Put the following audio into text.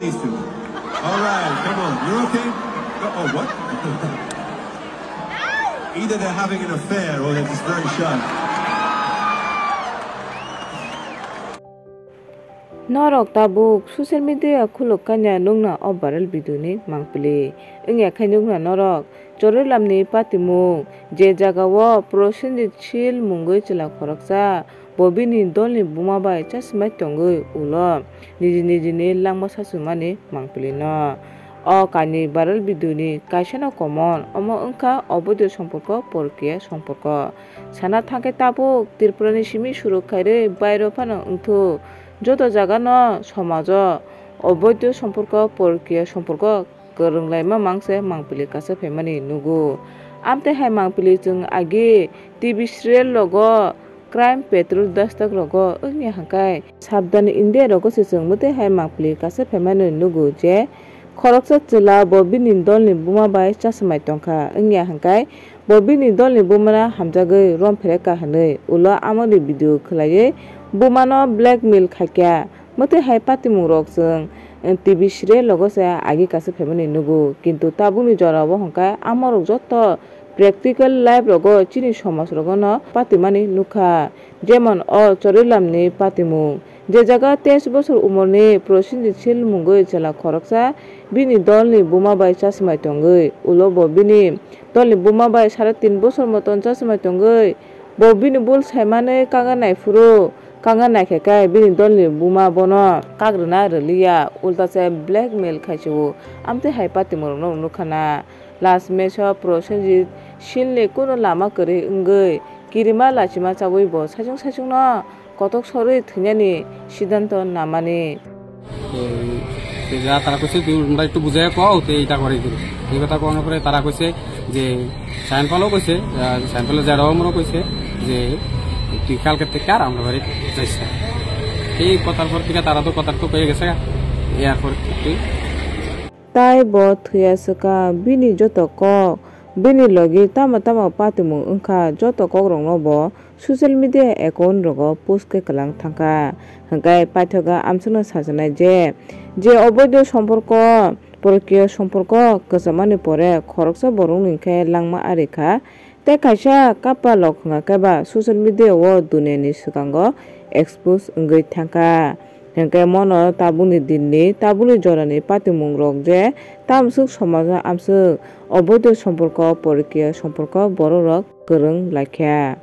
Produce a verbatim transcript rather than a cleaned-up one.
These two. All right, come on. You're okay? Oh, oh, what? Either they're having an affair or they're just very shy. Norok tabuk social media khuluk kanya nukna o viral video ni mangpili. Wngya khai nukna norok Chorilam ni patimung je jaga o Prosenjit Sil mungwi chwla khoroksa bo bini dol ni buma bai chasmai tongwi ulo niji niji ni langma sachumani mangpili no. O kainwi viral video ni kaisa no common, omo wngkha oboido somporko, porokiya somporko. Sana thangkhe tabuk Tripura ni simi suruk khairwi bairo phano wngthuk. Joto jaga no somajo oboido somporko, porokiya somporko kwrwng laima mangse mangpili kasa phaimani nugo. Amtwi hai mangpili chwng agi T V serial rogo, Crime Patrol, Dastak rogo wngya hwnkhe Sabdhan India rogo se chwng mwtwi hai mangpili kasa phaimani nugo je khoroksa chwla bo bini dolni buma bai chasmai tongkha, wngya hwnkhe bo bini dolni bumano hamjagwi rom pherekha hwnwi ulo amoni video khwlaiwi bumano blackmail khaikha. Mwtwi hai patimung rok chwng, eh, T V serial rogo se agi kasa phaimani nugo, kintu tabukni jora o hwnkhe amorok joto practical life rogo chini somaj rogo no patimani nukha. Jemon o Chorilam ni patimung, je jaga teis bosor umor ni Prosenjit Sil mungwi chwla khoroksa bini dolni buma bai chasmai tongwi, ulo bo bini dolni buma bai sare tin bosor moton chasmai tongwi, bo bini bul saimani kanga naiphuru. Kanga naikhe khe bini dolni buma bono kagrwna rwliya, ulta se blackmail khaisio. Amtwi hai patimung rokno nukha na. Last match o Prosenjit Silni kunu lama kwrwi wngwi kirima lachima chawi bo saichung saichungno kotok sorwi thwinani siddhanto namani. এই যা তারা কইছে, "তুই আমরা একটু বুঝাইয়া কও, তুই এইটা করে দিবি।" এই কথা কওয়ানোর পরে তারা কইছে যে, সায়নপালও কইছে, আহ, সায়নপালের জেঠাও মনে কইছে যে, "তুই কালকে থেকে আর আমরা বাড়ি যাইস না।" এই কথার পর থেকে তারা তো কথা তো কয়ে গেছে, এরপর তুই Tai bo thwiya swkha, bini joto kok, bini logi tamo tamo patimung wngkha, joto kokrokno bo social media account rogo post khe kwlang thangkha. Hwnkhe paithago amsukno sajaknai je, je oboido somporko, porokiyo somporko kwchapmani pore khoroksa borokni khe langma ari kha, tei kaisa kapalok hwnkha khe ba social media o duniani swkango expose wngwi thangkha. Hwnkhe mono tabukni dinni, tabukni jorani patimung rok je tamswk somajo amswk oboido somporko, porokiyo somporko borok rok kwrwng laikha.